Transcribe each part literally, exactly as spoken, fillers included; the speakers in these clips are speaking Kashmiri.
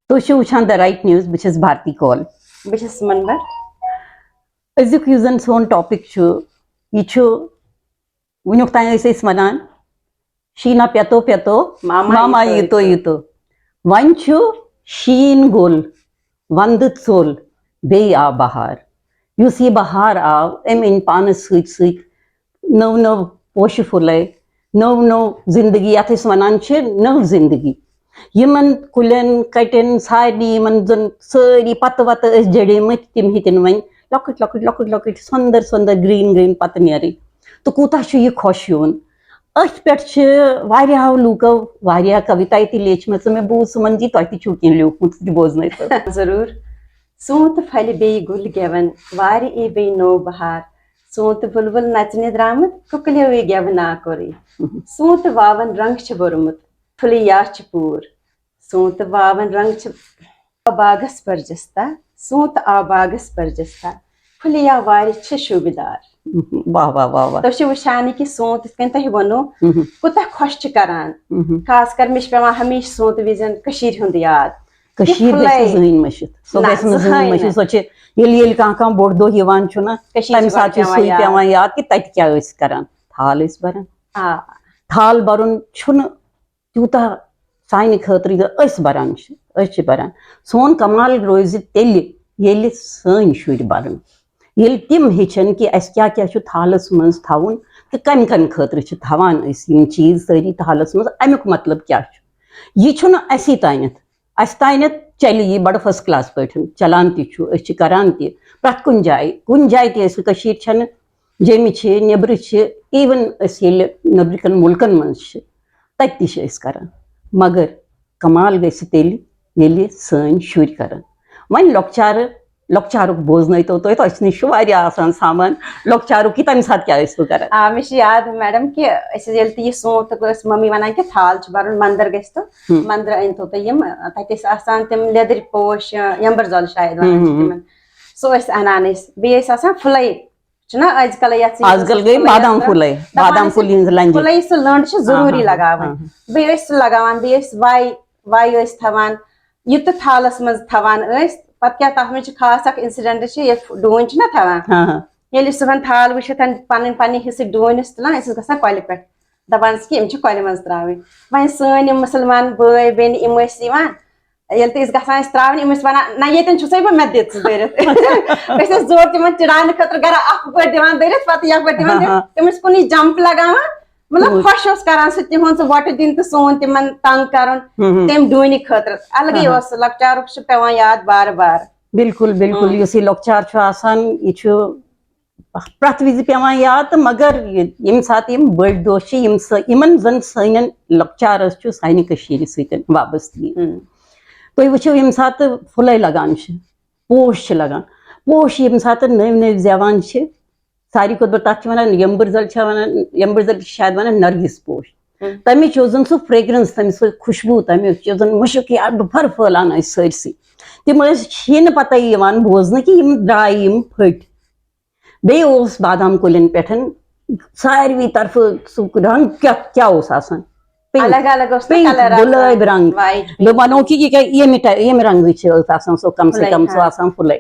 تُہۍ چھِو وٕچھان The Right News، بہٕ چھَس بھارتی کول۔ بہٕ چھَس سُمن بٹ۔ أزیُک یُس زَن سون ٹاپِک چھُ، یہِ چھُ، وٕنیُک تام ٲسۍ أسۍ وَنان، "شیٖنا پٮ۪تو پٮ۪تو، ماما ماما یِتو یِتو یِتو۔" یِتو۔ وۄنۍ چھُ شیٖن گوٚل، وَندٕ ژوٚل، بیٚیہِ آو بہار۔ یُس یہِ بہار آو، أمۍ أنۍ پانَس سۭتۍ سۭتۍ نٔو نٔو پوشہِ پھُلے، نٔو نٔو زندگی، یَتھ أسۍ وَنان چھِ نٔو زندگی۔ یِمن کُلٮ۪ن کَٹٮ۪ن سارنٕے، یِمن زَن سٲری پَتہٕ وَتہٕ ٲسۍ جڑیمٕتۍ، تِم ہیٚتِن وۄنۍ لۄکٕٹۍ لۄکٕٹۍ لۄکٕٹۍ لۄکٕٹۍ سۄندر سۄندر گرین گرین پَتہٕ نیرٕنۍ۔ تہٕ کوٗتاہ چھُ یہِ خۄش یِوُن۔ أتھۍ پٮ۪ٹھ چھِ واریاہو لوٗکو واریاہ کویتایہِ تہِ لیچھمَژٕ۔ مےٚ بوٗز سُمن جی، تۄہہِ تہِ چھُو کینٛہہ لیوٗکھمُت، سُہ تہِ بوزنٲیتو۔ ضروٗر۔ سونٛتہٕ پھلہِ بیٚیہِ گُلۍ گٮ۪وَن، وارِ یی بیٚیہِ نوٚو بہار۔ سونٛتہٕ بُلبُل نژنہِ درٛامُت، کُکلیو یہِ گٮ۪وٕ ناکورٕے۔ سونٛتہٕ واوَن رنٛگ چھِ بوٚرمُت، پھُلیا چھِ پوٗر۔ سونٛتہٕ واوَن رنٛگ چھِ باغس پرجستا، سونٛتہٕ آو باغس پرجستا، پھُلیا وارِ چھِ شوٗبِدار۔ واہ، واہ، واہ، واہ۔ تُہۍ چھِو وٕچھان یہِ کہِ سونٛتھ یِتھ کٔنۍ تۄہہِ ووٚنوُ، مہم۔ کوٗتاہ خۄش چھِ کران۔ مہم۔ خاص کر مےٚ چھِ پٮ۪وان ہمیشہِ سونٛتہٕ وِزٮ۪ن کٔشیٖرِ ہُنٛد یاد۔ کٔشیٖر یہِ گژھِ نہٕ پھُلے۔ زٕہٕنۍ مٔشِتھ۔ سۄ نہ، گژھِ نہٕ زٕہٕنۍ زٕہٕنۍ مٔشِتھ۔ نہٕ۔ سۄ چھِ، ییٚلہِ، ییٚلہِ کانٛہہ، کانٛہہ بوٚڑ دۄہ یِوان چھُنہ، کٔشیٖرِ تَمہِ چھِ ساتہٕ چھُ پٮ۪وان سُے یاد۔ پٮ۪وان یاد کہِ تَتہِ کیٛاہ ٲسۍ کران۔ تھال ٲسۍ بَران۔ آ۔ تھال بَرُن چھُنہٕ تیوٗتاہ سانہِ خٲطرٕ یہِ أسۍ بَران چھِ، أسۍ چھِ بَران۔ سون کمال روزِ تیٚلہِ، ییٚلہِ سٲنۍ شُرۍ بَرَن، ییٚلہِ تِم ہیٚچھَن کہِ اَسہِ کیٛاہ کیٛاہ چھُ تھالَس منٛز تھاوُن تہٕ کَمہِ کَمہِ خٲطرٕ چھِ تھاوان أسۍ یِم چیٖز سٲری تھالَس منٛز، اَمیُک مطلب کیٛاہ چھُ۔ یہِ چھُنہٕ اَسی تانٮ۪تھ، اَسہِ تانٮ۪تھ چَلہِ یہِ بَڑٕ first class پٲٹھۍ، چَلان تہِ چھُ، أسۍ چھِ کَران تہِ۔ پرٛٮ۪تھ کُنہِ جایہِ، کُنہِ جایہِ تہِ ٲسِو، کٔشیٖرِ چھَنہٕ، جیٚمہِ چھِ، نیٚبرٕ چھِ، even أسۍ ییٚلہِ نیٚبرِکٮ۪ن مُلکَن منٛز چھِ، تَتہِ تہِ چھِ أسۍ کَران۔ مگر کمال گژھِ تیٚلہِ، ییٚلہِ سٲنۍ شُرۍ کَرَن۔ وۄنۍ لۄکچارٕ، لۄکچارُک بوزنٲیتو تُہۍ، تۄہہِ نِش چھُ واریاہ آسان سامان۔ لۄکچارُک یہِ تَمہِ ساتہٕ کیٛاہ ٲسِو کَران؟ آ، مےٚ چھِ یاد، میڈم، کہِ أسۍ ٲسۍ ییٚلہِ تہِ یہِ سونٛتھ ٲس مٔمی وَنان کہِ تھال چھِ بَرُن، مَندَر گٔژھۍ تو، ہُم۔ مَندرٕ أنۍ تو تُہۍ یِم، تَتہِ ٲسۍ آسان تِم لیٚدٕرۍ پوش، یَمبٕر زَل شاید وَنان چھِ ہُم، ہُم۔ تِمَن۔ سُہ ٲسۍ اَنان أسۍ۔ بیٚیہِ ٲسۍ آسان پھُلَے، چھُنہ آز کَل یَتھ آز کَل گٔے پھُلَے بادام آسان۔ پھُلَے، دَپان بادام ٲسۍ پھُل یِہٕنٛز لَنجہِ۔ پھُلَے سُہ لٔنٛڈ چھِ ضروٗری ہاں، ہاں، لَگاوٕنۍ۔ ہاں، ہاں۔ بیٚیہِ ٲسۍ سُہ لَگاوان، بیٚیہِ ٲسۍ واے، واے ٲسۍ تھاوان۔ یہِ تہٕ تھالَس منٛز تھاوان ٲسۍ۔ پَتہٕ کیٛاہ، تَتھ منٛز چھِ خاص اَکھ incident چھِ، ییٚلہِ ڈوٗنۍ چھِنہ تھاوان۔ ہاں، ہاں۔ ییٚلہِ أسۍ صُبحن تھال وٕچھِتھ پَنٕنۍ، پَنٕنۍ حِصٕکۍ ڈوٗنۍ ٲسۍ تُلان، أسۍ ٲسۍ گژھان کۄلہِ پٮ۪ٹھ۔ دَپان ٲسۍ کہِ یِم چھِ کۄلہِ منٛز ترٛاوٕنۍ۔ وۄنۍ سٲنۍ یِم مُسلمان بٲے بیٚنہِ، یِم ٲسۍ یِوان، ییٚلہِ تہِ أسۍ گژھان ٲسۍ ترٛاوٕنۍ، یِم ٲسۍ وَنان، "نہ، ییٚتٮ۪ن چھُسَے بہٕ، مےٚ دِ ژٕ دٔرِتھ۔" أسۍ ٲسۍ زورٕ تِمَن چِڑاونہٕ خٲطرٕ گَرا اکھ پٲٹھۍ دِوان دٔرِتھ، پَتہٕ یَکھ پٲٹھۍ دِوان ہاں، دٔرِتھ۔ ہاں۔ تِم ٲسۍ کُنُے jump لَگاوان۔ مطلب، ہُم۔ خۄش اوس کَران سُہ تِہُنٛد سُہ وۄٹہٕ دیُن تہٕ سون تِمَن تنٛگ کَرُن، ہُم، ہُم۔ تَمہِ ڈوٗنہِ خٲطرٕ۔ الگٕے ہاں، ہاں۔ اوس سُہ لۄکچارُک چھُ پٮ۪وان یاد بارٕ بارٕ۔ بِلکُل، بِلکُل۔ ہُم۔ یُس یہِ لۄکچار چھُ آسان، یہِ چھُ پرٛٮ۪تھ وِزِ پٮ۪وان یاد، تہٕ مگر یہِ، ییٚمہِ ساتہٕ یِم بٔڑۍ دۄہ چھِ، یِم سٲ-، یِمَن زَن سانٮ۪ن لۄکچارَس چھُ سانہِ کٔشیٖرِ سۭتۍ وابستہٕ یہِ۔ ہُم۔ تُہۍ وٕچھِو، ییٚمہِ ساتہٕ پھُلَے لَگان چھِ، پوش چھِ لَگان، پوش ییٚمہِ ساتہٕ نٔوۍ نٔوۍ زٮ۪وان چھِ، ساروی کھۄتہٕ بٔڑ تَتھ چھِ وَنان یَمبٕر زَل، چھِ وَنان یَمبٕر زَل، چھِ شاید وَنان نرگِس پوش۔ ہُم۔ تَمِچ یۄس زَن سُہ fragrance، تَمِچ سُہ خوشبوٗ، تَمِچ یۄس زَن مُشُک یا دُپھر پھٲلان ٲسۍ سٲرسٕے۔ تِم ٲسۍ، چھِنہٕ پَتَے یِوان بوزنہٕ کہِ یِم درٛاے، یِم پھٔٹۍ۔ بیٚیہِ اوس بادام کُلٮ۪ن پٮ۪ٹھ ساروی طرفہٕ سُہ رنٛگ کیٛاہ، کیٛاہ اوس آسان؟ Pink۔ الگ الگ اوس نہ pink، colour آسان۔ گُلٲبۍ رنٛگ۔ White، pink۔ بہٕ وَنو کہِ یہِ کیٛاہ، ییٚمہِ ٹا-، ییٚمہِ رنٛگٕچ چھِ ٲس آسان سۄ، کم سے پھُلے، کم سۄ ہاں۔ آسان پھُلے۔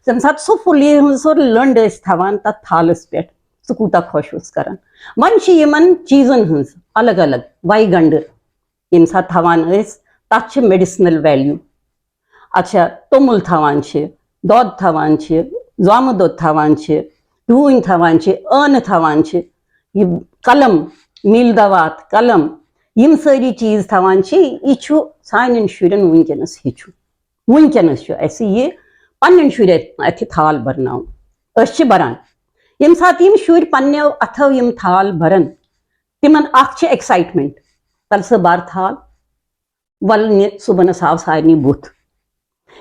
تَمہِ ساتہٕ سُہ پھُل، ییٚمہِ سُہ لٔنٛڈ ٲسۍ تھاوان تَتھ تھالَس پٮ۪ٹھ، سُہ کوٗتاہ خۄش اوس کَران۔ وۄنۍ چھِ یِمَن چیٖزَن ہٕنٛز الگ الگ، وَے گَنٛڈٕ ییٚمہِ ساتہٕ تھاوان ٲسۍ، تَتھ چھِ medicinal value۔ اچھا، توٚمُل تھاوان چھِ، دۄد تھاوان چھِ، زامہٕ دۄد تھاوان چھِ، ڈوٗنۍ تھاوان چھِ، ٲنہٕ تھاوان چھِ، یہِ قلم، میٖل دوات، قلم، یِم سٲری چیٖز تھاوان چھِ، یہِ چھُ سانٮ۪ن شُرٮ۪ن وٕنکیٚنَس ہیٚچھُن۔ وٕنکیٚنَس چھُ اَسہِ یہِ پنٛنٮ۪ن شُرٮ۪ن اَتھِ تھال بَرناوُن۔ أسۍ چھِ بَران۔ ییٚمہِ ساتہٕ یِم شُرۍ پنٛنٮ۪و اَتھو یِم تھال بَرَن، تِمَن اَکھ چھِ excitement، تَلہٕ سا بَر تھال، وَلہٕ نہِ صُبحَنَس آو سارنٕے بُتھ۔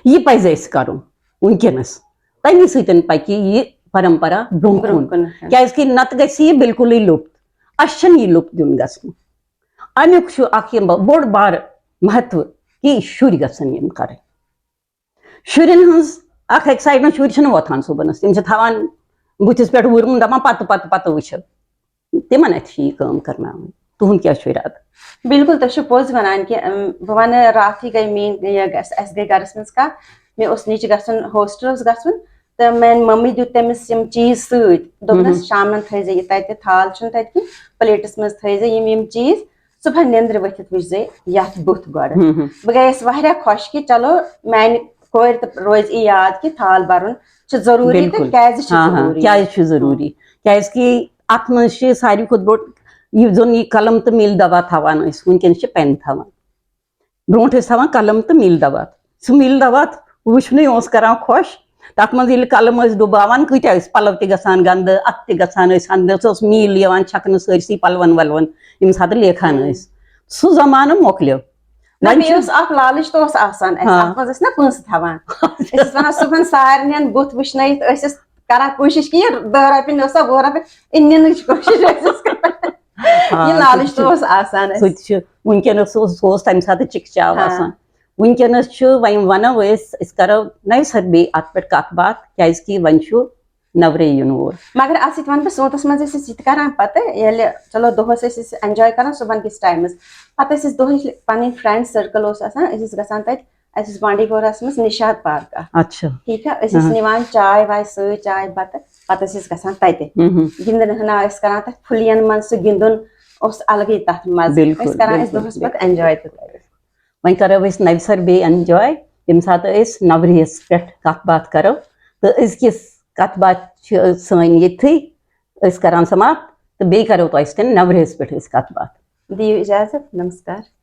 یہِ پَزِ اَسہِ کَرُن وٕنکیٚنَس۔ تَمی سۭتۍ پَکہِ یہِ پرمپرا برٛونٛہہ برٛونٛہہ کُن۔ کُن۔ کیٛازِکہِ نَتہٕ گژھِ یہِ بِلکُلٕے لُپت۔ اَسہِ چھَنہٕ یہِ لُپت دیُن گژھُن۔ اَمیُک چھُ اَکھ یِم بوٚڑ بارٕ مہتو کہِ شُرۍ گژھن یِم کَرٕنۍ۔ شُرٮ۪ن ہٕنٛز اَکھ excitement، شُرۍ چھِنہٕ وۄتھان صُبحَنَس، تِم چھِ تھاوان بٕتھِس پٮ۪ٹھ وُرمُن، دَپان، "پَتہٕ، پَتہٕ، پَتہٕ وٕچھو۔" تِمن اَتھِ چھِ یہِ کٲم کرناوٕنۍ۔ تُہُنٛد کیٛاہ چھُ اِرادٕ؟ بِلکُل، تُہۍ چھِو پوٚز وَنان کہِ، اَم، بہٕ وَنہٕ، راتھٕے گٔے میٛٲنۍ، یہِ گژھِ، اَسہِ گٔے گَرَس منٛز کَتھ، مےٚ اوس نیٚچہِ گژھُن، ہوسٹَلَس گژھُن، تہٕ میٛانہِ مٔمی دیُت تٔمِس یِم چیٖز سۭتۍ، دوٚپنَس، مہم۔ "شامَن تھٲیزِ یہِ تَتہِ، تھال چھُنہٕ تَتہِ کینٛہہ، پلیٹَس منٛز تھٲیزِ یِم یِم چیٖز، صُبحن نیٚنٛدرِ ؤتھِتھ وٕچھزِ یَتھ بُتھ گۄڈٕ۔" ہم، ہم۔ بہٕ گٔیَس واریاہ خۄش کہِ چلو، میٛانہِ کورِ تہِ روزِ یہِ یاد کہِ تھال بَرُن چھُ ضروٗری تہٕ بِلکُل۔ کیٛازِ چھُ ہاں، ہاں، ضروٗری۔ کیٛازِ چھُ ضروٗری؟ کیٛازِ کہِ اَتھ منٛز چھِ ساروی کھۄتہٕ بوٚڑ، یُس زَن یہِ قلم تہٕ میٖل دوا تھاوان ٲسۍ، وٕنکیٚنَس چھِ پٮ۪ن تھاوان۔ برونٛٹھ ٲسۍ تھاوان قلم تہٕ میٖل دوا۔ سُہ میٖل دوا وٕچھنُے اوس کران خۄش۔ تَتھ منٛز ییٚلہِ قلم ٲسۍ ڈُباوان، کۭتیٛاہ ٲسۍ پَلو تہِ گژھان گنٛدٕ، اَتھٕ تہِ گژھان ٲسۍ ہَنٛدٕ، سُہ اوس میٖل یِوان چھَکنہٕ سٲرسٕے پَلوَن وَلوَن، ییٚمہِ ساتہٕ لیکھان ٲسۍ۔ سُہ زمانہٕ مۄکلیو۔ نہ، وۄنۍ بیٚیہِ چھُ اوس اکھ لالٕچ تہِ اوس آسان اَسہِ، ہاں۔ اَتھ منٛز ٲسۍ نہ پونٛسہٕ تھاوان۔ أسۍ ٲسۍ وَنان صُبحن سارنٕے بُتھ وٕچھنٲیِتھ، أسۍ ٲسۍ کران کوٗشِش کہِ یہِ دَہ رۄپیہِ نِیو سا، وُہ رۄپیہِ، یہِ نِنٕچ کوٗشِش ٲسۍ أسۍ کران۔ ہاں، یہِ سُہ لالٕچ تہِ تہِ اوس آسان سُہ اَسہِ۔ تہِ چھُ وٕنکیٚنَس، سُہ اوس، سُہ اوس تَمہِ ساتہٕ چِکچاو ہاں۔ آسان۔ وٕنکیٚنَس چھُ، وۄنۍ وَنو أسۍ، أسۍ کَرو نَوِ سَرٕ بیٚیہِ اَتھ پٮ۪ٹھ کَتھ باتھ، کیٛازِکہِ وۄنۍ چھُ نَورے یُن وول۔ مگر اَتھ سۭتۍ وَنہٕ بہٕ، سونتَس منٛز ٲسۍ أسۍ یہِ تہِ کران پَتہٕ، ییٚلہِ چلو دۄہَس ٲسۍ أسۍ enjoy کران صُبحن کِس ٹایمَس، پَتہٕ ٲسۍ أسۍ دۄہٕچ پَنٕنۍ friend circle اوس آسان، أسۍ ٲسۍ گژھان تَتہِ، اَسہِ اوس بانڈی پوراہَس منٛز نِشاط پارک اَکھ، اچھا۔ ٹھیٖک چھا؟ أسۍ ٲسۍ ہاں۔ نِوان چاے واے سۭتۍ، چاے بَتہٕ، پَتہٕ ٲسۍ أسۍ گژھان تَتہِ۔ ہم، ہم۔ گِنٛدنہٕ ہنا ٲسۍ کران تَتھ پھُلین منٛز، سُہ گِنٛدُن اوس الگٕے تَتھ مَزٕ۔ بِلکُل، أسۍ کران ٲسۍ بِلکُل، دۄہَس پَتہٕ بِلکُل۔ enjoy تہِ تَتہِ۔ وۄنۍ کرو أسۍ نَوِ سَرٕ بیٚیہِ enjoy، ییٚمہِ ساتہٕ أسۍ نَورِہَس پٮ۪ٹھ کَتھ باتھ کرو، تہٕ أزکِس کَتھ باتھ چھِ سٲنۍ ییٚتھٕے أسۍ کران سماپت، تہٕ بیٚیہِ کرو تۄہہِ سۭتۍ نَورِہَس پٮ۪ٹھ أسۍ کَتھ باتھ۔ دِیِو اِجازت، نمسکار۔